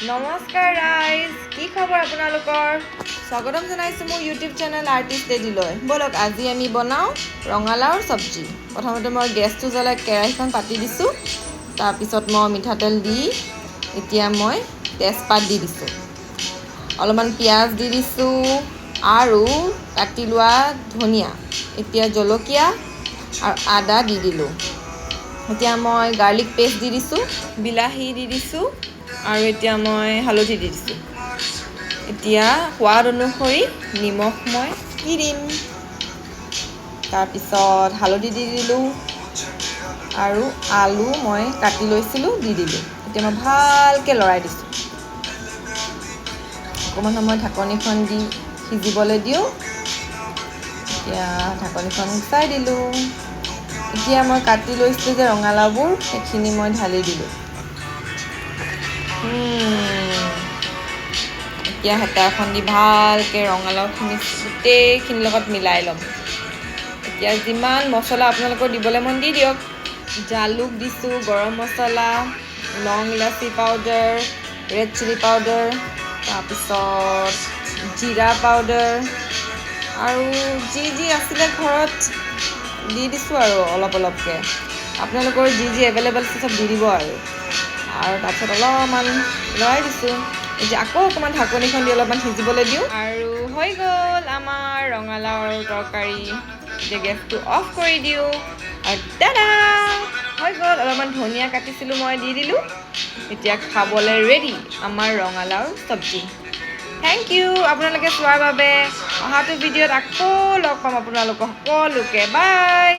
নমস্কাৰ ৰাইজ, কি খবৰ আপোনালোকৰ? স্বাগতম জনাইছোঁ মোৰ ইউটিউব চেনেল আৰ্টিষ্ট লেডিলৈ। ব'লক, আজি আমি বনাওঁ ৰঙালাওৰ চব্জি। প্ৰথমতে মই গেছটো জ্বলাই কেৰাহীখন পাতি দিছোঁ। তাৰপিছত মই মিঠাতেল দি এতিয়া মই তেজপাত দি দিছোঁ, অলপমান পিঁয়াজ দি দিছোঁ আৰু কাটি লোৱা ধনিয়া, এতিয়া জলকীয়া আৰু আদা দি দিলোঁ। এতিয়া মই গাৰ্লিক পেষ্ট দি দিছোঁ, বিলাহী দি দিছোঁ আৰু এতিয়া মই হালধি দি দিছোঁ। এতিয়া সোৱাদ অনুসৰি নিমখ মই দি দিম। তাৰপিছত হালধি দি দিলোঁ আৰু আলু মই কাটি লৈছিলোঁ, দি দিলোঁ। এতিয়া মই ভালকৈ লৰাই দিছোঁ। অকণমান সময় ঢাকনিখন দি সিজিবলৈ দিওঁ। এতিয়া ঢাকনিখন গুচাই দিলোঁ। এতিয়া মই কাটি লৈছিলোঁ যে ৰঙালাওবোৰ, সেইখিনি মই ঢালি দিলোঁ। এতিয়া হেতা এখন দি ভালকৈ ৰঙালাওখিনি গোটেইখিনিৰ লগত মিলাই ল'ম। এতিয়া যিমান মছলা আপোনালোকৰ দিবলৈ মন, দি দিয়ক। জালুক দিছোঁ, গৰম মছলা, লং ইলাচি পাউডাৰ, ৰেড চিলি পাউডাৰ, তাৰপিছত জিৰা পাউডাৰ আৰু যি যি আছিলে ঘৰত দি দিছোঁ আৰু অলপ অলপকৈ। আপোনালোকৰ যি যি এভেইলেবল আছে, চব দি দিব আৰু। আৰু তাৰপিছত অলপমান লৰাই দিছোঁ। এতিয়া আকৌ অকণমান ঢাকনিখন দি অলপমান সিজিবলৈ দিওঁ আৰু হৈ গ'ল আমাৰ ৰঙালাওৰ তৰকাৰী। এতিয়া গেছটো অফ কৰি দিওঁ আৰু টাডা, হৈ গ'ল। অলপমান ধনিয়া কাটিছিলোঁ মই, দি দিলোঁ। এতিয়া খাবলৈ ৰেডি আমাৰ ৰঙালাওৰ চব্জি। Thank U আপোনালোকে চোৱাৰ বাবে। অহাটো ভিডিঅ'ত আকৌ লগ পাম আপোনালোকক সকলোকে। বাই।